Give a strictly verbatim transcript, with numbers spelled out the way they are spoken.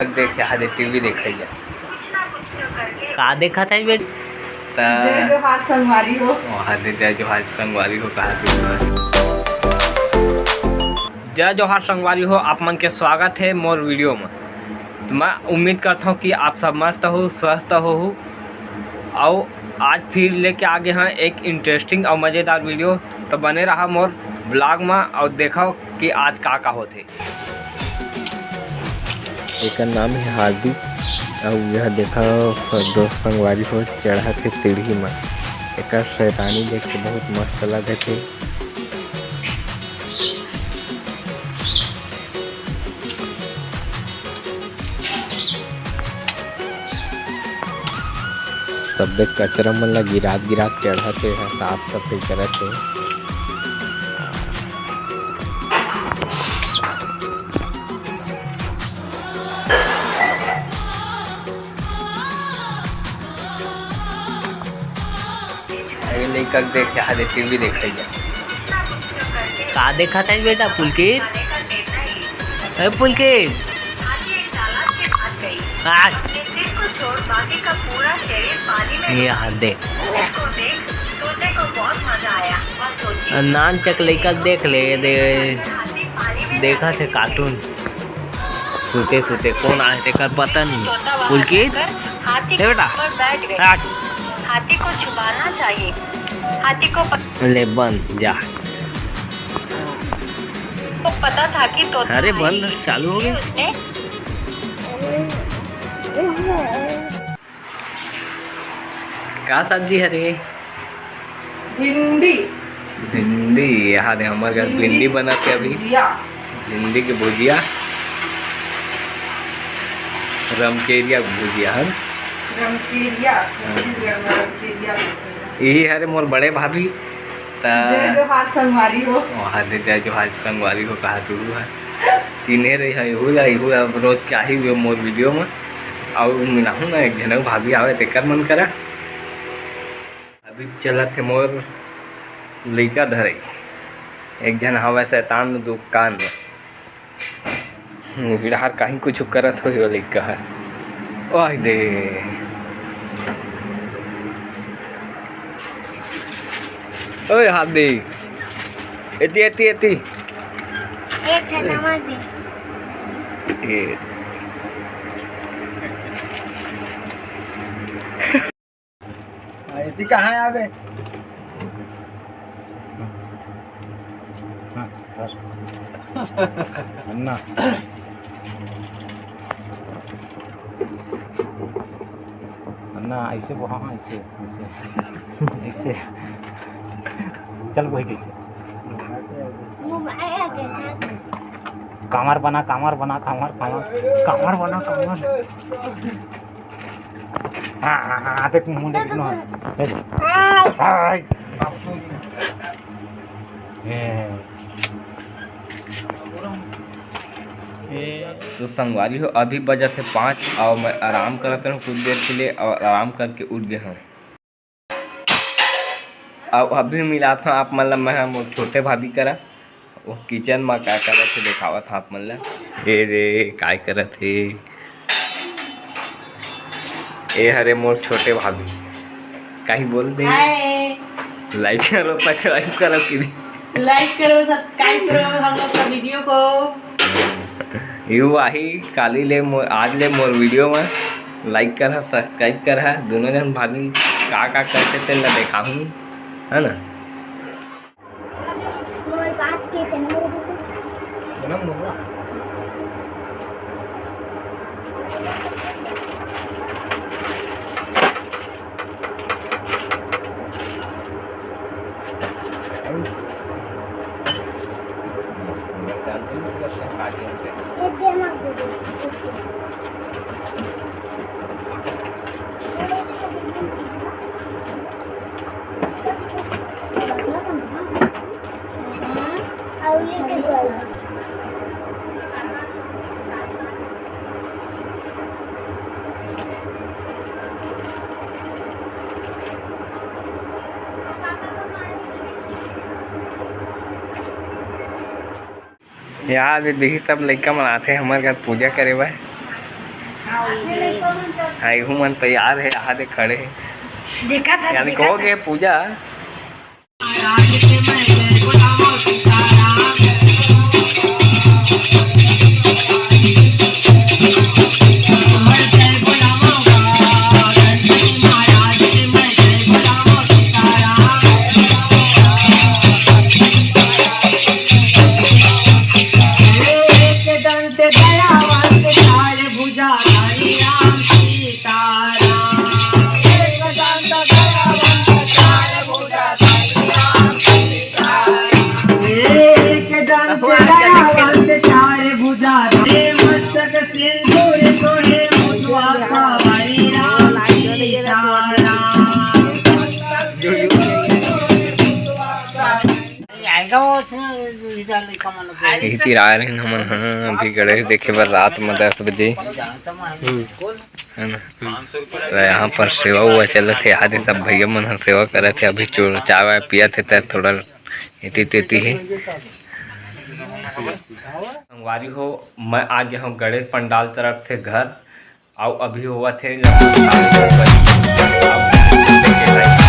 देख, यहाँ दे टीवी देखा जा। का देखत है बेटा? त जय जोहार संगवारी हो। वहाँ दे जय जोहार संगवारी हो, कहा तू? जय जोहार संगवारी हो, आप मन के स्वागत है मोर वीडियो में। तो मैं उम्मीद करता हूँ कि आप सब मस्त हो, स्वस्थ हो। और आज फिर लेके आ गए हैं एक इंटरेस्टिंग और मज़ेदार वीडियो। तो बने रहा मोर ब्लॉग में और देखो कि आज का का होथे। एकर नाम है हार्दिक, अउ यह देखा स-, दोस्त संगवारी हो चढ़त हे सीढ़ी म। एकर शैतानी देख के बहुत मस्त लगत हे। सब्बे कचरा मन ला गिरात गिरात चढ़त हे, साफ सफाई करत हे। अरे लइका के देख, यहाँ दे टीवी देखा जा। का देखत है बेटा पुलकित? ए पुलकित, आ, ये हाथ दे। नान चक लइका देख ले, दे, देखत हे कार्टून। सुते सुते कोन आए तेकर पता नहीं। पुलकित, ए बेटा, हट। हाथी को छुपाना चाहिए। हाथी को प- ले बंद, जा। को पता था कि तोता अरे बंद, आएगी। चालू हो गई। उसने का सब्जी हरे? भिंडी। भिंडी, यहाँ दे हमर घर भिंडी भिंडी बनत हे अभी। भुजिया। भिंडी के भुजिया, रमकेरिया के भुजिया हन। रमकेरिया, हाँ। छत्तीसगढ़ में रमकेरिया कहते हैं। यही हरे मोर बड़े भाभी। त जय जोहार संगवारी हो। वहाँ दे जय जोहार संगवारी हो, कहा तू है। चिन्हे रही है, इहू ला, इहू ला रोज चाही हुए मोर वीडियो में। और मिलाहूँ ना, एक झन भाभी आवे, तेकर मन करा। अभी चलत हे मोर लइका धरे। एक झन हवय शैतान दुकान में। बिहार कहीं कुछ करत होही वो लइका ह। ओह दे। ओए हाथ दे। एती, एती, एती। एक ठन नवा दे। ये। हाँ, एती कहाँ आवे? अन्ना। अन्ना, ऐसे वो, हाँ, हाँ, ऐसे, ऐसे, ऐसे। चल, वही कैसे। कामर बना, कामर बना, कामर, कामर, कामर बना, कामर। हाँ, हाँ, हाँ, देख, मुंह देख, नो। हाय। हाय। ये। तो संगवारी हो, अभी बजत हे पाँच और मैं आराम करत रहूँ कुछ देर के लिए और आराम करके उठ गए हूँ। अब अभी मिलात हूँ आप मन ला मैं मोर छोटे भाभी करा। वो किचन मा का करत हे, देखावत हूँ आप मन ला। ए रे, काय करत हे? ए हरे मोर छोटे भाभी। काहीं बोल दे। हाय। Like करो, subscribe करो कि नहीं? Like करो, subscribe करो हम लोग का वीडियो को। यू आही काली ले मोर, आज ले मोर वीडियो में like करहा, subscribe करहा। दोनों जन भाभी का का करथे तेन ला देखाहूँ, है ना? मोर बात के चैनल। यहाँ दे दिही सब लइका मन आथे हमर घर पूजा करे बर। हाँ, इहू मन तैयार हे, यहाँ दे खड़े हे। देखा था, यानी देखा कहो था। के पूजा। यही तीर आए रहिन हमन ह अभी गणेश देखे बर रात म दस बजे, है ना? त यहाँ पर सेवा उवा चलत हे, यहाँ दे सब भैया मन ह सेवा करत हे। अभी चो-, चाय वाय पियत हे, त थोड़ा एती तेती हे। संगवारी हो, मैं आ गया हूँ गणेश पंडाल तरफ से घर। अउ अभी होवत हे लगभग साढ़े नौ बजे। अब देखे भाई।